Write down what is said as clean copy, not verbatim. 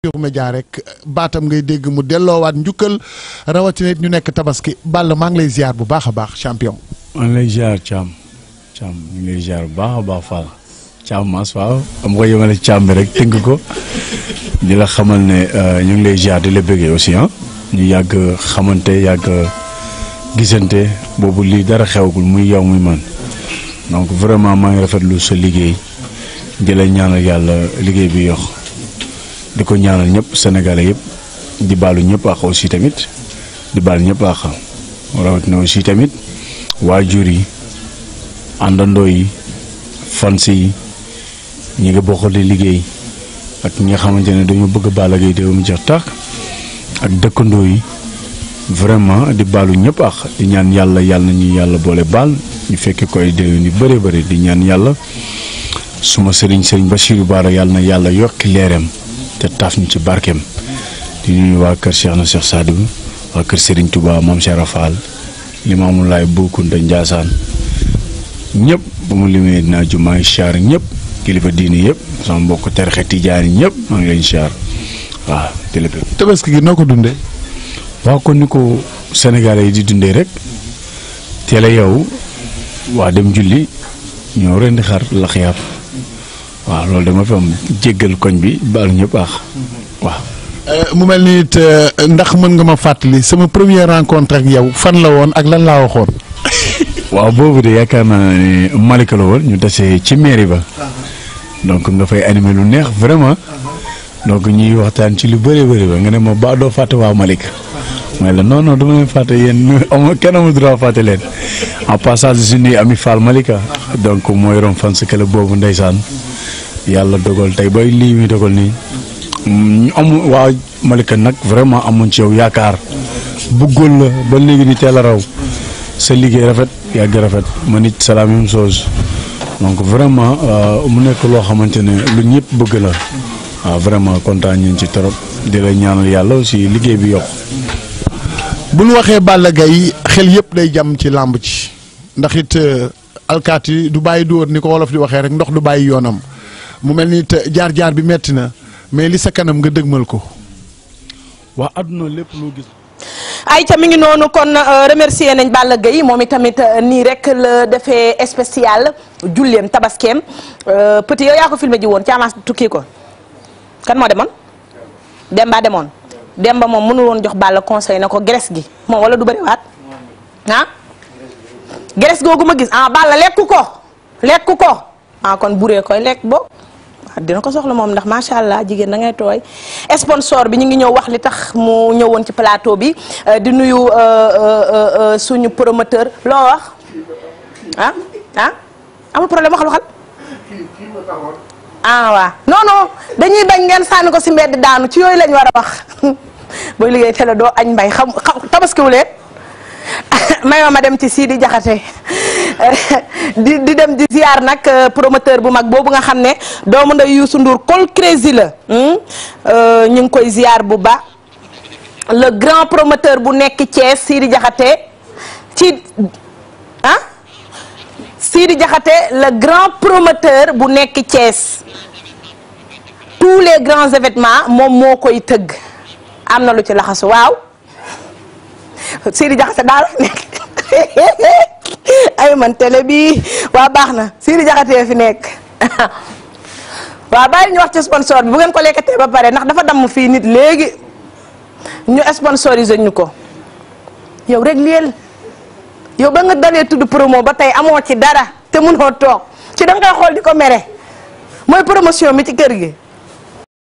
Futurs Médias rek baatam ngay dégg mu delloowaat njukkal rawatina ñu nekk tabaski Balla maa ngi lay ziar bu baax a baax champion. maa ngi lay ziar Thiam ñu ngi lay ziar bu baax a baax Fall Thiam Mass waaw am ko yemale Thiam bi rek tënk ko di la xamal ne ñu ngi lay ziar di la bëggee aussi ah ñu yàgg xamante yàgg gisante boobu lii dara xewagul muy yow muy man donc vraiment maa ngi rafetlu sa liggéey di la ñaanal yàlla liggéey bi yox di ko ñaanal ñëpp sénégalais yëpp di baalu ñëpp ak aussi tamit di baal ñëpp ak rawatina aussi tamit waajur yi àndandoo yi fans yi ñi nga bokkal di liggéey ak ñi nga xamante ne dañu bëgg Balla Gaye de mu jeex tàkk ak dëkkandoo yi vraiment di baalu ñëpp ak di ñaan yàlla nañu yàlla boole baal ñu fekke koy déwén yu bëree bëri di ñaan yàlla suma sëriñ Bassirou Bara yàlla na yàlla yokki leeram te taaf ñu ci barkeem di nuyu waa kër Cheikh na Cheikh Sadibou waa kër Serigne Touba Mame Cheikh Rafal Limamou Laye Boukounta Ndiassane ñëpp ba mu limee dinaa ju maa ngi siyaar ñëpp kilifa diini yëpp sama mbokk tarixe tijaan yi ñëpp maa ngi leen siyaar waaw téléphone. tabaski gi noo ko dundee. waaw kon ni ko Sénégalais yi di dundee rek teel a yow waa dem julli ñoo rendi xar lax yàpp waaw loolu dama fi am jéggal koñ bi baalu ñëpp waaw. mu mel ni it ndax mën nga ma fàttali sama première rencontre ak yow fan la woon ak lan laa waxoon. waaw boobu de yaakaar naa ne Malika la woon ñu dese ci mairie ba donc nga fay animé lu neex vraiment donc ñuy waxtaan ci lu bëree bëri ba nga ne ma ba doo fàtte waa Malika mooy la non dama leen fàtte yéen kenn amul droit fàtte leen en passage de suñuy ami Fall Malika donc mooy rom fan sa kële boobu ndeysaan yàlla dogal tey bay lii muy dogal nii ñu am waa Malika nag vraiment amuñ ci yow yaakaar bëggoon la ba léegi di teel a raw sa liggéey rafet yàgg rafet ma nit c'est la même chose donc vraiment mu nekk loo xamante ne lu ñëpp bëgg la waaw vraiment kontaan ñu ci trop di la ñaanal yàlla aussi liggéey bi yokk. bu ñu waxee Balla Gaye xel yëpp day jàmm ci làmb ci ndax it alkaati du bàyyi dóor ni ko wolof di waxee rek ndox du bàyyi yoonam mu mel ni jaar-jaar bi metti na mais li sa kanam nga dëgmal ko. waa àdduna lépp loo gis. ay ca mi ngi noonu kon remercier nañ Balla Gaye moom itamit nii rek la defee spécial julleem tabaskeem petit yow yaa ko filmé ji woon caamaas tukki ko kan moo demoon Demba moom mënul woon jox Balla conseil na ko graisse gi moom wala du bëriwaat ah graisse googu ma gis Balla lekku ko kon buree koy lekk boobu dina ko soxla moom ndax macha allah jigéen da ngay tooy sponsor bi ñu ngi ñëw wax li tax mu ñëwoon ci plateau bi di nuyu suñu promoteur loo wax amul problème waxal waaw non dañuy bañ ngeen sànni ko si mbedd daanu ci yooyu lañ war a wax booy liggéey tele doo añ mbay xam tabaskiwu leen may ma dem ci Sidi Jaxate di dem di ziar nag promoteur bu mag boobu nga xam ne doomu nday Youssou Ndour Col Crazy la ñu ngi koy ziar bu baax le grand promoteur bu nekk Thiès Sidi Jaxate Sidi Jaxate le grand promoteur bu nekk Thiès tous les grands événements moom moo koy tëgg am na lu ci laxasu waaw Sidi Jaxate daal nekk ay man télé bi waa baax na Sidi Jaxate fi nekk waaw bàyyi ñu wax ci sponsor bi bu ngeen ko lekkatee ba pare ndax dafa damm fii nit léegi ñu sponsorisé ñu ko yow rek liyel yow ba nga dalee tudd promo ba tey amoo ci dara te mënoo toog ci da nga koy xool di ko mere mooy promotion mi ci kër gi